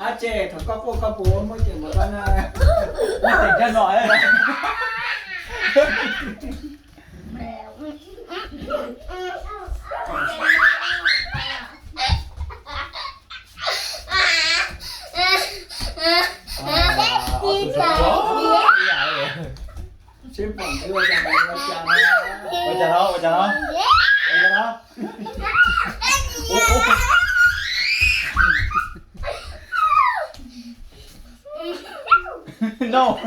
Ab tsi, thaum koj quaj koj puas muaj ceem npaum koj na? Muaj ceem caj no. Ua cas no, ua cas no? Ua cas no? No.